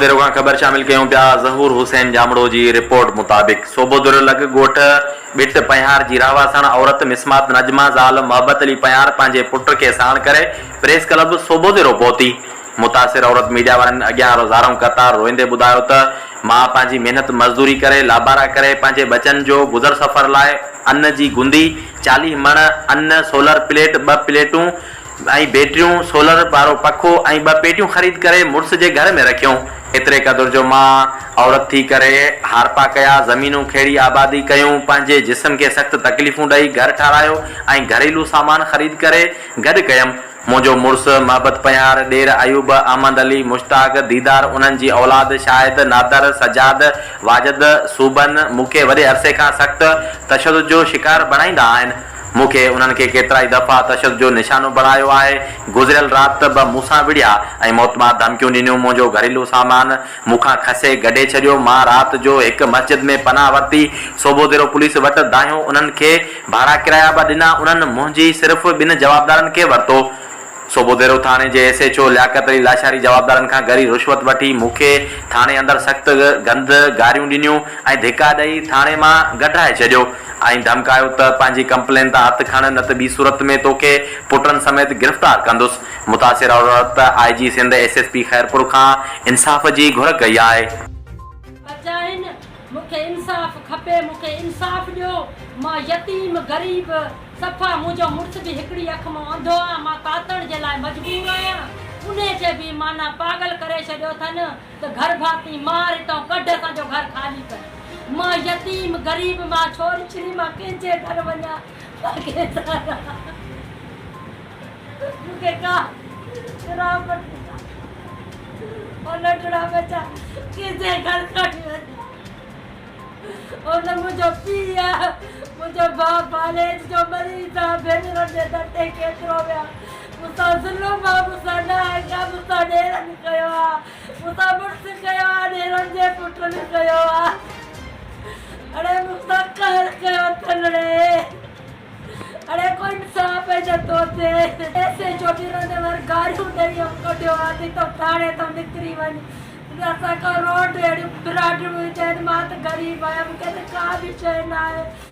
سوڀوديرو کان خبر شامل ڪيون پيا ظهور حسين ڄامڙو جي رپورٽ مطابق سوڀوديرو لڳ ڳوٺ ٻٽ پنهيار جي رهواسڻ عورت مسمات نجمه زال محبت علي پنهيار پنهنجي پٽ کي ساڻ ڪري پريس ڪلب سوڀوديرو پهتي متاثر عورت ميڊيا وارن اڳيان زارون قطار روئيندي ٻڌايو ته مان پنهنجي محنت مزدوري ڪري لابارا ڪري پنهنجي ٻچن جو گذر سفر لاء ان جي گندي 40 مڻ ان سولر پليٽ ٻه پليٽون ۽ بيٽريون، سولر وارو پکو ۽ ٻه پيٽيون خريد ڪري مڙس جي گهر ۾ رکيون. ايتري قدر جو مان عورت ٿي ڪري هارپا ڪيا، زمينون کيڙي آبادي ڪيون، پنهنجي جسم کي سخت تڪليفون ڏئي گهر ٺارايو ۽ گهريلو سامان خريد ڪري گڏ ڪيم. منهنجو مڙس محبت پنهيار، ڏير ايوب، احمد علي، مشتاق، ديدار، انهن جي اولاد شاهد، نادر، سجاد، واجد، صوبن مون کي وڏي عرصي کان سخت تشدد جو شڪار بڻائيندا آهن. مون کي انهن کي ڪيترائي دفعا تشدد جو نشانو بڻايو آهي. گذريل رات به مون سان وڙهيا ۽ موتمار ڌمڪيون ڏنيون. منهنجو گهريلو سامان مون کان کسي گڍي ڇڏيو. مان رات جو هڪ مسجد ۾ پناهه ورتي. سوڀوديرو پوليس وٽ دانهيو. انهن کي ڀاڙا ڪرايا به ڏنا. انهن منهنجي صرف ٻن جوابدارن کي ورتو. سوڀوديرو ٿاڻي جي S H O Liaquat Ali Lashari جوابدارن کان ڳري رشوت وٺي مون کي ٿاڻي اندر سخت گند گاريون ڏنيون ۽ ڌڪا ڏئي ٿاڻي مان گڍرائي ڇڏيو ۽ ڌمڪايو ته پنهنجي ڪمپلين تان هٿ کڻ نه ته ٻي صورت ۾ توکي پٽن سميت گرفتار ڪندس. متاثر عورت I G Sindh S S P Khairpur کان انصاف جي گهر ڪئي آهي. بچائين مون کي انصاف کپي مون کي انصاف ڏيو مان يتيم غريب صفا منهنجو مڙس به هڪڙي اک مان انڌو آ مان ڪاتڻ جي لاء مجبور آهيان انهي کي به معنيٰ پاڳل ڪري ڇڏيو اٿن ته گهر ڀاتي مار هتان ڪڍ اسان جو گهر خالي ڪر مان يتيم غريب مان ڇوري ڇري مان ڪنهن جي گهر وڃان مان ڪنهن سان رهان مون کي ڪا شرافت او ننڍڙا ٻچا ڪنهن جي گهر کڻي وڃان. او نه منهنجو پيء آ، منهنجو ڀاء فالج جو مريض آ، ڀينرن جي در تي ڪيترو ويا، مون سان ظلم آ، مون سان ناحق آ، مون سان ڏيرن ڪيو آ، مون سان مڙس ڪيو آ، ڏيرن جي پٽن ڪيو آ، اڙي مون سان قهر ڪيو اٿن ڙي، اڙي ڪو انصاف ئي نه ٿو ٿئي. ايس ايڇ او ڏيرن ور گاريون ڏئي ڪڍيو آ ته هتان ٿاڻي تان نڪري وڃ. اسان کان روڊ اهڙيون براڊيون هجن مان ته غريب آهيان مون کي ته ڪا به شيء ناهي.